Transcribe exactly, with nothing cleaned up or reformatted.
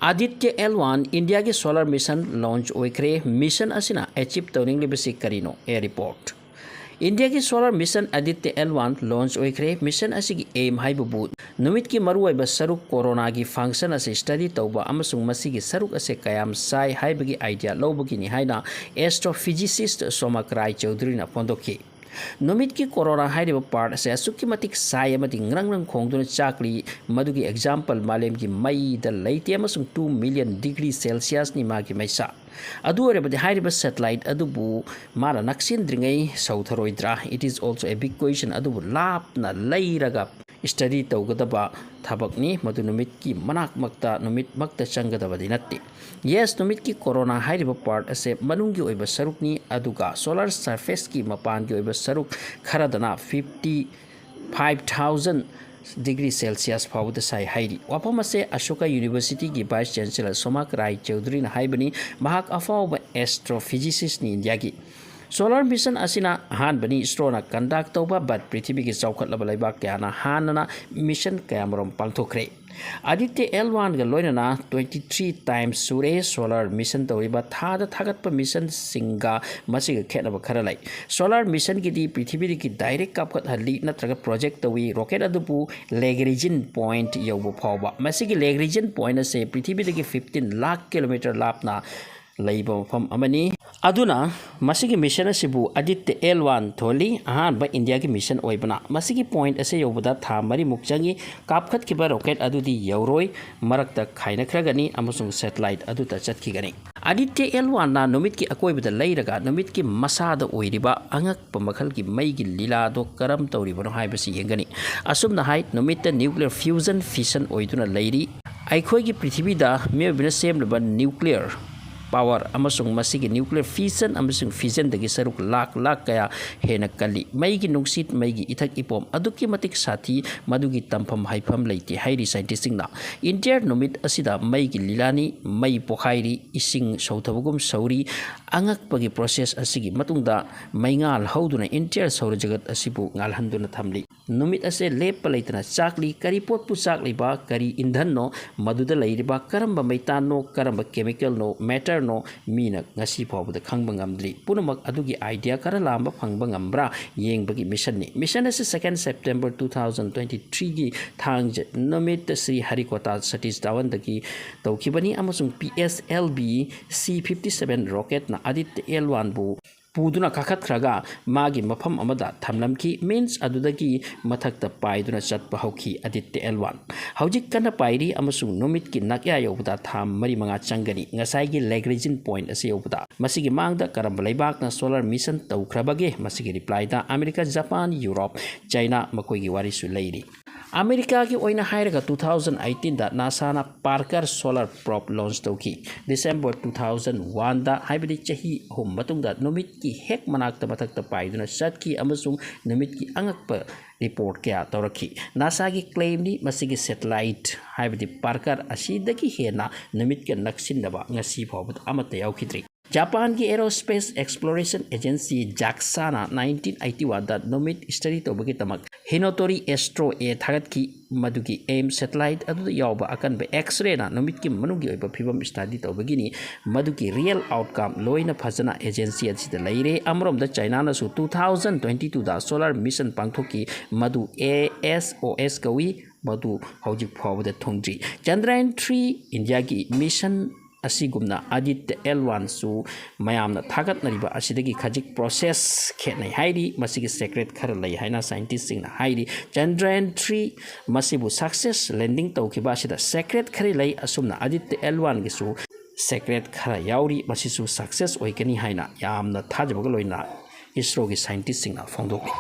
Aditya L one Indiaꯒꯤ solar mission launch ꯑꯣꯏꯈ꯭ꯔꯦ꯫ Mission ꯑꯁꯤꯅ achieve ꯇꯧꯅꯤꯡꯂꯤꯕꯁꯤ ꯀꯔꯤꯅꯣ? A report. Indiaꯒꯤ solar mission Aditya L one launch ꯑꯣꯏꯈ꯭ꯔꯦ꯫ Mission ꯑꯁꯤꯒꯤ aim ꯍꯥꯏꯕꯕꯨ ꯅꯨꯃꯤꯠꯀꯤ ꯃꯔꯨꯑꯣꯏꯕ ꯁꯔꯨꯛ coronaꯒꯤ function ꯑꯁꯤ study ꯇꯧꯕ ꯑꯃꯁꯨꯡ ꯃꯁꯤꯒꯤ ꯁꯔꯨꯛ ꯑꯁꯦ ꯀꯌꯥꯝ ꯁꯥꯏ ꯍꯥꯏꯕꯒꯤ idea ꯂꯧꯕꯒꯤꯅꯤ ꯍꯥꯏꯅ astrophysicist Somak Rai Chowdhuryꯅ ꯐꯣꯡꯗꯣꯛꯈꯤ꯫ ꯅꯨꯃꯤꯠꯀꯤ corona ꯍꯥꯏꯔꯤꯕ part ꯑꯁꯦ ꯑꯁꯨꯛꯀꯤ ꯃꯇꯤꯛ ꯁꯥꯏ ꯑꯃꯗꯤ ꯉ꯭ꯔꯪ ꯉ꯭ꯔꯪ ꯈꯣꯡꯗꯨꯅ ꯆꯥꯛꯂꯤ, ꯃꯗꯨꯒꯤ example ꯃꯥꯂꯦꯝꯒꯤ ꯃꯩꯗ ꯂꯩꯇꯦ ꯑꯃꯁꯨꯡ two million degree Celsiusꯅꯤ ꯃꯥꯒꯤ ꯃꯩꯁꯥ꯫ ꯑꯗꯨ ꯑꯣꯏꯔꯕꯗꯤ ꯍꯥꯏꯔꯤꯕ satellite ꯑꯗꯨꯕꯨ ꯃꯥꯅ ꯅꯛꯁꯤꯟꯗ꯭ꯔꯤꯉꯩ ꯁꯧꯊꯔꯣꯏꯗ꯭ꯔꯥ? It is also a big question꯫ ꯑꯗꯨꯕꯨ ꯂꯥꯞꯅ ꯂꯩꯔꯒ study ꯇꯧꯒꯗꯕ ꯊꯕꯛꯅꯤ꯫ ꯃꯗꯨ ꯅꯨꯃꯤꯠꯀꯤ ꯃꯅꯥꯛꯃꯛꯇ, ꯅꯨꯃꯤꯠꯃꯛꯇ ꯆꯪꯒꯗꯕꯗꯤ ꯅꯠꯇꯦ꯫ Yes, ꯅꯨꯃꯤꯠꯀꯤ corona ꯍꯥꯏꯔꯤꯕ part ꯑꯁꯦ ꯃꯅꯨꯡꯒꯤ ꯑꯣꯏꯕ ꯁꯔꯨꯛꯅꯤ, ꯑꯗꯨꯒ solar surfaceꯀꯤ ꯃꯄꯥꯟꯒꯤ ꯑꯣꯏꯕ ꯁꯔꯨꯛ ꯈꯔꯗꯅ fifty five thousand degree Celsius ꯐꯥꯎꯕꯗ ꯁꯥꯏ ꯍꯥꯏꯔꯤ꯫ ꯋꯥꯐꯝ ꯑꯁꯦ Ashoka Universityꯒꯤ Vice Chancellor Somak Rai Chowdhuryꯅ ꯍꯥꯏꯕꯅꯤ꯫ ꯃꯍꯥꯛ ꯑꯐꯥꯎꯕ astrophysicistꯅꯤ ꯏꯟꯗꯤꯌꯥꯒꯤ꯫ Solar mission ꯑꯁꯤꯅ ꯑꯍꯥꯟꯕꯅꯤ ISROꯅ conduct ꯇꯧꯕ, but ꯄ꯭ꯔꯤꯊꯤꯕꯤꯒꯤ ꯆꯥꯎꯈꯠꯂꯕ ꯂꯩꯕꯥꯛ ꯀꯌꯥꯅ ꯍꯥꯟꯅꯅ mission ꯀꯌꯥꯃꯔꯨꯝ ꯄꯥꯡꯊꯣꯛꯈ꯭ꯔꯦ꯫ Aditya L oneꯒ ꯂꯣꯏꯅꯅ twenty three times ꯁꯨꯔꯦ solar mission ꯇꯧꯔꯤꯕ꯫ ꯊꯥꯗ ꯊꯥꯒꯠꯄ missionꯁꯤꯡꯒ ꯃꯁꯤꯒ ꯈꯦꯠꯅꯕ ꯈꯔ ꯂꯩ꯫ Solar missionꯒꯤꯗꯤ ꯄ꯭ꯔꯤꯊꯤꯕꯤꯗꯒꯤ direct ꯀꯥꯞꯈꯠꯍꯜꯂꯤ ꯅꯠꯇ꯭ꯔꯒ project ꯇꯧꯏ rocket ꯑꯗꯨꯕꯨ Lagrangian point ꯌꯧꯕ ꯐꯥꯎꯕ꯫ ꯃꯁꯤꯒꯤ Lagrangian point ꯑꯁꯦ ꯄ꯭ꯔꯤꯊꯤꯕꯤꯗꯒꯤ fifteen lakh kilometer ꯂꯥꯞꯅ ꯂꯩꯕ ꯃꯐꯝ ꯑꯃꯅꯤ꯫ ꯑꯗꯨꯅ ꯃꯁꯤꯒꯤ mission ꯑꯁꯤꯕꯨ Aditya L one ꯊꯣꯜꯂꯤ, ꯑꯍꯥꯟꯕ ꯏꯟꯗꯤꯌꯥꯒꯤ mission ꯑꯣꯏꯕꯅ꯫ ꯃꯁꯤꯒꯤ point ꯑꯁꯤ ꯌꯧꯕꯗ ꯊꯥ ꯃꯔꯤꯃꯨꯛ ꯆꯪꯏ꯫ ꯀꯥꯞꯈꯠꯈꯤꯕ rocket ꯑꯗꯨꯗꯤ ꯌꯧꯔꯣꯏ, ꯃꯔꯛꯇ ꯈꯥꯏꯅꯈ꯭ꯔꯒꯅꯤ ꯑꯃꯁꯨꯡ satellite ꯑꯗꯨꯗ ꯆꯠꯈꯤꯒꯅꯤ꯫ Aditya L oneꯅ ꯅꯨꯃꯤꯠꯀꯤ ꯑꯀꯣꯏꯕꯗ ꯂꯩꯔꯒ ꯅꯨꯃꯤꯠꯀꯤ ꯃꯁꯥꯗ ꯑꯣꯏꯔꯤꯕ ꯑꯉꯛꯄ ꯃꯈꯜꯒꯤ ꯃꯩꯒꯤ ꯂꯤꯂꯥꯗꯣ ꯀꯔꯝ ꯇꯧꯔꯤꯕꯅꯣ ꯍꯥꯏꯕꯁꯤ ꯌꯦꯡꯒꯅꯤ꯫ ꯑꯁꯨꯝꯅ ꯍꯥꯏ, ꯅꯨꯃꯤꯠꯇ nuclear fusion fission ꯑꯣꯏꯗꯨꯅ ꯂꯩꯔꯤ꯫ ꯑꯩꯈꯣꯏꯒꯤ ꯄ꯭ꯔꯤꯊꯤꯕꯤꯗ ꯃꯤꯑꯣꯏꯕꯅ ꯁꯦꯝꯂꯤꯕ nuclear power ꯑꯃꯁꯨꯡ ꯃꯁꯤꯒꯤ nuclear fission ꯑꯃꯁꯨꯡ fissionꯗꯒꯤ ꯁꯔꯨꯛ ꯂꯥꯛ ꯂꯥꯛ ꯀꯌꯥ ꯍꯦꯟꯅ ꯀꯜꯂꯤ꯫ ꯃꯩꯒꯤ ꯅꯨꯡꯁꯤꯠ, ꯃꯩꯒꯤ ꯏꯊꯛ ꯏꯄꯣꯝ ꯑꯗꯨꯛꯀꯤ ꯃꯇꯤꯛ ꯁꯥꯊꯤ, ꯃꯗꯨꯒꯤ ꯇꯝꯐꯝ ꯍꯥꯏꯐꯝ ꯂꯩꯇꯦ ꯍꯥꯏꯔꯤ scientistꯁꯤꯡꯅ꯫ Entire ꯅꯨꯃꯤꯠ ꯑꯁꯤꯗ ꯃꯩꯒꯤ ꯂꯤꯂꯥꯅꯤ, ꯃꯩ ꯄꯣꯈꯥꯏꯔꯤ, ꯏꯁꯤꯡ ꯁꯧꯊꯕꯒꯨꯝ ꯁꯧꯔꯤ꯫ ꯑꯉꯛꯄꯒꯤ process ꯑꯁꯤꯒꯤ ꯃꯇꯨꯡꯗ ꯃꯩꯉꯥꯜ ꯍꯧꯗꯨꯅ entire ꯁꯧꯔ ꯖꯒꯠ ꯑꯁꯤꯕꯨ ꯉꯥꯜꯍꯟꯗꯨꯅ ꯊꯝꯂꯤ꯫ ꯅꯨꯃꯤꯠ ꯑꯁꯦ ꯂꯦꯞꯄ ꯂꯩꯇꯅ ꯆꯥꯛꯂꯤ꯫ ꯀꯔꯤ ꯄꯣꯠꯄꯨ ꯆꯥꯛꯂꯤꯕ? ꯀꯔꯤ ꯏꯟꯙꯟꯅꯣ? ꯃꯗꯨꯗ ꯂꯩꯔꯤꯕ ꯀꯔꯝꯕ ꯃꯩꯇꯥꯟꯅꯣ? ꯀꯔꯝꯕ chemicalꯅꯣ? Matterꯅꯣ? ꯃꯤꯅ ꯉꯁꯤ ꯐꯥꯎꯕꯗ ꯈꯪꯕ ꯉꯝꯗ꯭ꯔꯤ꯫ ꯄꯨꯝꯅꯃꯛ ꯑꯗꯨꯒꯤ idea ꯈꯔ ꯂꯥꯝꯕ ꯐꯪꯕ ꯉꯝꯕ꯭ꯔꯥ ꯌꯦꯡꯕꯒꯤ missionꯅꯤ꯫ Mission ꯑꯁꯤ second September two thousand twenty threeꯒꯤ ꯊꯥꯡꯖ ꯅꯨꯃꯤꯠꯇ ꯁ꯭ꯔꯤ ꯍꯔꯤꯀꯣꯇꯥ ꯁꯇꯤꯁ ꯙꯥꯋꯟꯗꯒꯤ ꯇꯧꯈꯤꯕꯅꯤ ꯑꯃꯁꯨꯡ P S L V C fifty seven rocketꯅ Aditya L oneꯕꯨ ꯄꯨꯗꯨꯅ ꯀꯥꯈꯠꯈ꯭ꯔꯒ ꯃꯥꯒꯤ ꯃꯐꯝ ꯑꯃꯗ ꯊꯝꯂꯝꯈꯤ꯫ Means ꯑꯗꯨꯗꯒꯤ ꯃꯊꯛꯇ ꯄꯥꯏꯗꯨꯅ ꯆꯠꯄ ꯍꯧꯈꯤ Aditya L one꯫ ꯍꯧꯖꯤꯛ ꯀꯟꯅ ꯄꯥꯏꯔꯤ ꯑꯃꯁꯨꯡ ꯅꯨꯃꯤꯠꯀꯤ ꯅꯥꯛꯌꯥ ꯌꯧꯕꯗ ꯊꯥ ꯃꯔꯤ ꯃꯉꯥ ꯆꯪꯒꯅꯤ꯫ ꯉꯁꯥꯏꯒꯤ Lagrangian point ꯑꯁꯤ ꯌꯧꯕꯗ ꯃꯁꯤꯒꯤ ꯃꯥꯡꯗ ꯀꯔꯝꯕ ꯂꯩꯕꯥꯛꯅ solar mission ꯇꯧꯈ꯭ꯔꯕꯒꯦ? ꯃꯁꯤꯒꯤ replyꯗ America, Japan, Europe, China ꯃꯈꯣꯏꯒꯤ ꯋꯥꯔꯤꯁꯨ ꯂꯩꯔꯤ꯫ ꯑꯃꯦꯔꯤꯀꯥꯒꯤ ꯑꯣꯏꯅ ꯍꯥꯏꯔꯒ two thousand eighteenꯗ NASAꯅ Parker solar probe launch ꯇꯧꯈꯤ꯫ December two thousand oneꯗ, ꯍꯥꯏꯕꯗꯤ ꯆꯍꯤ ꯑꯍꯨꯝ ꯃꯇꯨꯡꯗ, ꯅꯨꯃꯤꯠꯀꯤ ꯍꯦꯛ ꯃꯅꯥꯛꯇ ꯃꯊꯛꯇ ꯄꯥꯏꯗꯨꯅ ꯆꯠꯈꯤ ꯑꯃꯁꯨꯡ ꯅꯨꯃꯤꯠꯀꯤ ꯑꯉꯛꯄ report ꯀꯌꯥ ꯇꯧꯔꯛꯈꯤ꯫ NASAꯒꯤ claimꯅꯤ, ꯃꯁꯤꯒꯤ satellite, ꯍꯥꯏꯕꯗꯤ Parker ꯑꯁꯤꯗꯒꯤ ꯍꯦꯟꯅ ꯅꯨꯃꯤꯠꯀ ꯅꯛꯁꯤꯟꯅꯕ ꯉꯁꯤ ꯐꯥꯎꯕꯗ ꯑꯃꯠꯇ ꯌꯥꯎꯈꯤꯗ꯭ꯔꯤ꯫ ꯖꯄꯥꯟꯒꯤ Aerospace Exploration Agency JAXAꯅ nineteen eighty oneꯗ ꯅꯨꯃꯤꯠ study ꯇꯧꯕꯒꯤꯗꯃꯛ Hinotori Astro A ꯊꯥꯒꯠꯈꯤ꯫ ꯃꯗꯨꯒꯤ aim satellite ꯑꯗꯨꯗ ꯌꯥꯎꯕ ꯑꯀꯟꯕ X-rayꯅ ꯅꯨꯃꯤꯠꯀꯤ ꯃꯅꯨꯡꯒꯤ ꯑꯣꯏꯕ ꯐꯤꯕꯝ study ꯇꯧꯕꯒꯤꯅꯤ꯫ ꯃꯗꯨꯒꯤ real outcome ꯂꯣꯏꯅ ꯐꯖꯅ agency ꯑꯁꯤꯗ ꯂꯩꯔꯦ꯫ ꯑꯃꯔꯣꯝꯗ ꯆꯥꯏꯅꯥꯅꯁꯨ two thousand twenty twoꯗ solar mission ꯄꯥꯡꯊꯣꯛꯈꯤ꯫ ꯃꯗꯨ A S O S ꯀꯧꯏ꯫ ꯃꯗꯨ ꯍꯧꯖꯤꯛ ꯐꯥꯎꯕꯗ ꯊꯨꯡꯗ꯭ꯔꯤ꯫ Chandrayaan three Indiaꯒꯤ mission ꯑꯁꯤꯒꯨꯝꯅ Aditya L oneꯁꯨ ꯃꯌꯥꯝꯅ ꯊꯥꯒꯠꯅꯔꯤꯕ ꯑꯁꯤꯗꯒꯤ ꯈꯖꯤꯛ process ꯈꯦꯠꯅꯩ ꯍꯥꯏꯔꯤ꯫ ꯃꯁꯤꯒꯤ secret ꯈꯔ ꯂꯩ ꯍꯥꯏꯅ scientistꯁꯤꯡꯅ ꯍꯥꯏꯔꯤ꯫ Chandrayaan three ꯃꯁꯤꯕꯨ success landing ꯇꯧꯈꯤꯕ ꯑꯁꯤꯗ secret ꯈꯔ ꯂꯩ꯫ ꯑꯁꯨꯝꯅ Aditya L oneꯒꯤꯁꯨ secret ꯈꯔ ꯌꯥꯎꯔꯤ꯫ ꯃꯁꯤꯁꯨ success ꯑꯣꯏꯒꯅꯤ ꯍꯥꯏꯅ ꯌꯥꯝꯅ ꯊꯥꯖꯕꯒ ꯂꯣꯏꯅꯅ ISROꯒꯤ scientistꯁꯤꯡꯅ ꯐꯣꯡꯗꯣꯛꯂꯤ꯫